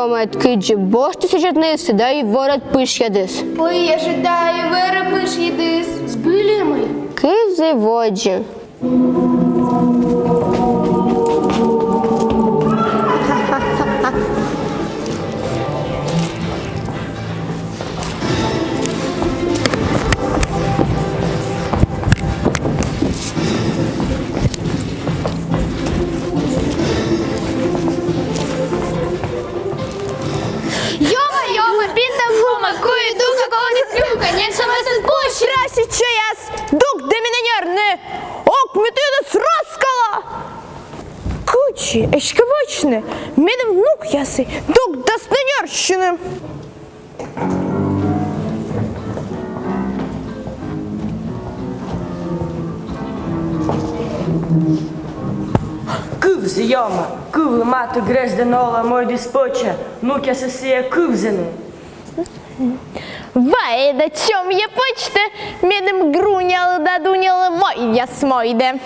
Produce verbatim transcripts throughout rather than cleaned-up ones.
Ёмаыд кыдзи босьтіс ӧжытнысӧ, да и вӧрӧд пышйӧдіс. Ой, ӧжыт, да и вӧрӧд пышйӧдіс. Збыль-ӧ мый? Кывзы водзӧ. Ёма, ёма, пинда вома, куи дука колонит люка, нин сомасын пуш. Красит чаяс, дук да менӧ нёрны, ок, ме тіянӧс раскала. Кыдзи эськӧ вӧчны, меным внукъясӧй дук дасны нёрсьыны. Кывзы, Ёма, кывлы матігрӧс да нолӧ мойдыс пӧчӧ, внукъясыс сійӧ кывзыны. Вай да чомйӧ пӧчтӧ, меным грунялы да дунялы мойдъяс мойдӧ.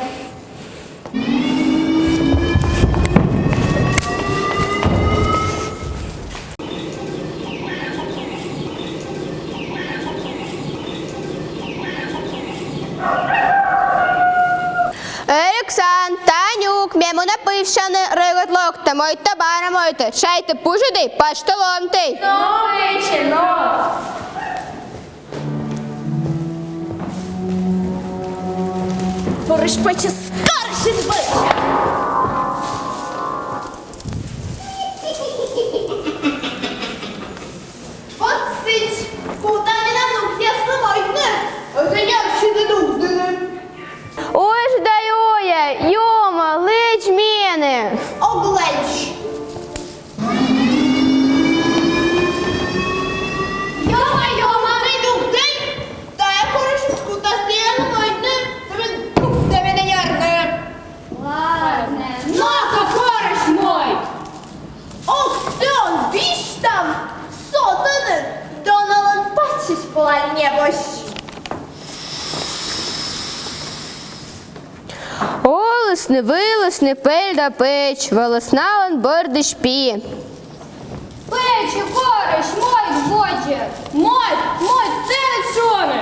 Ӧльӧксан, Танюк, ме муна пывсяны, рӧгӧд локтӧ, мойдтӧ бара, мойдтӧ, шайтӧ пужӧдӧй, пасьтӧ ломтӧй. Но, пӧчӧ, но. Пӧрысь пӧчӧ скарсит пӧчӧ. Вот сідз, кута менам внукъяслы мойдны, ӧд нёрсьыны дук дінын. Ой, жда, Ёма, лэдз менӧ. Ог лэдз. Ёма, Ёма, мый дуктӧй? Тайӧ корӧсьыс кутас тіянлы мойдны, сӧмын дуктӧ менӧ нёрны. Ладнӧ, но-ко, корӧсь мойд. Ог тэ он висьтав, со тэныд доналӧн паччысь пӧлань небось. Олісны-вылісны пӧль да пӧч, вӧліс налӧн бӧрдысь пи. Пӧчӧ, корӧсь, мойд водзӧ. Мойд, мойд, тэныд шуӧны.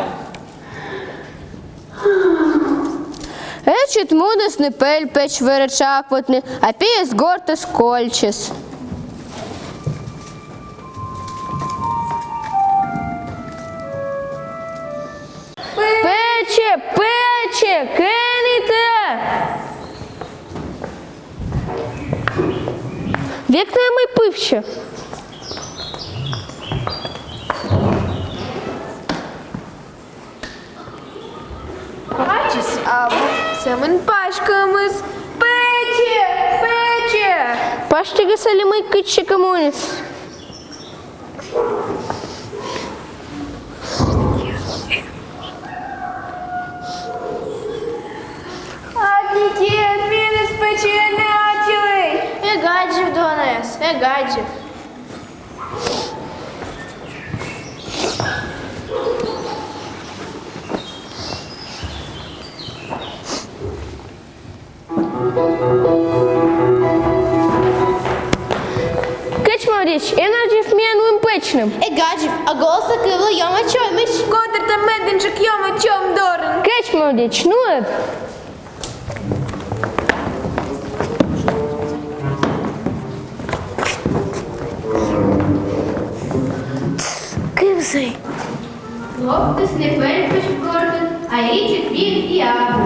Ӧтчыд мунісны пӧль-пӧч вӧрӧ тшаквотны, а пиыс гортас кольччис. Пӧчӧ, пӧчӧ, кӧні тэ? Век на мый пывсьӧ. Ачыс абу, сӧмын паськӧмыс. Пӧчӧ, пӧчӧ! Паштігас али мый кытчӧкӧ муніс. Ак, Никит, менӧс пӧчӧ на аддзылӧй. Эг аддзыв донас, эг аддзыв. Кӧч Маврич, эн аддзыв меным пӧчным? Эг аддзыв, а голсӧ кывлі Ёма чоймысь. Котыртӧ медынджык Ёма чом дорын. Кӧч Маврич, нуӧд. Кывзы. Локтісны пӧль-пӧч гортын, а ичӧт век и абу.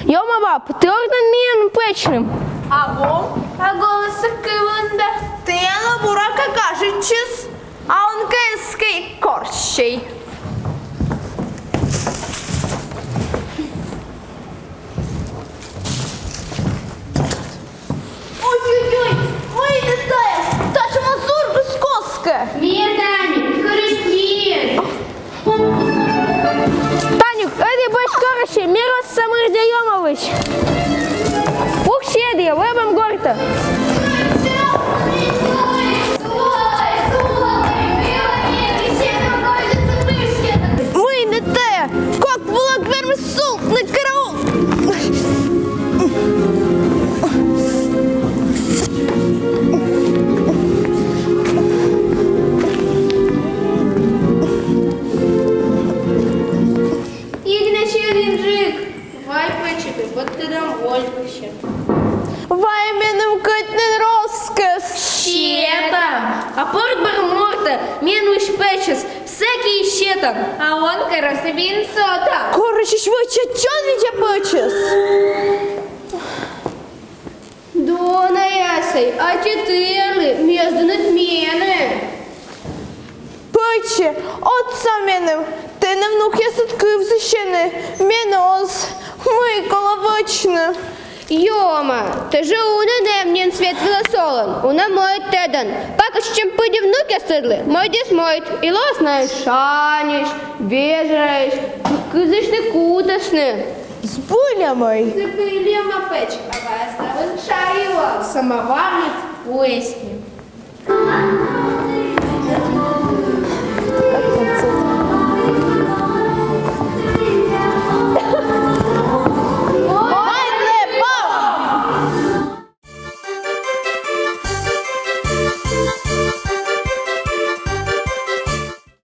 Ёма баб, тэ ог на меным пӧчным? Абу, а голсӧ кывлін да. Тіянлы, буракӧ, кажитчис, а он кӧ эськӧ корсьӧй. Ой-ой-ой, мый нӧ тайӧ, татшӧма зургыс коскӧ. Мед, Танюк, кырысь мед. Танюк, ӧд и босьт корӧсьӧ, ме рӧсса мырдӧй Ёмалысь. Пуксьы ӧдйӧ, лэбам гортӧ. А пӧртбыр морта менысь пӧчыс, сэки и сетан. А он кӧрасны винсӧ да. Корочысь вӧчӧ чон видза пӧчыс. Дона, ясӧй, ачыд тырлы, мездыныс меным. Пӧчӧ, отсав меным, тэнӧ внукъясыд кывзысьӧны, мен оз, мый колӧ вӧчны. Ёма, тэ жӧ уна нем нин свет вылас олан, уна мойд тӧдан. Пакысь сэтшӧм пыдди внукъяс тырлы, мойдыс мойд, и лоас найӧ шаньысь, вежӧраӧсь, кывзысьны кутасны. Збыль-ӧ мый? Збыль, Ёма пӧч, а вай ставыс шайылӧ. Самоварыс вуэсьны.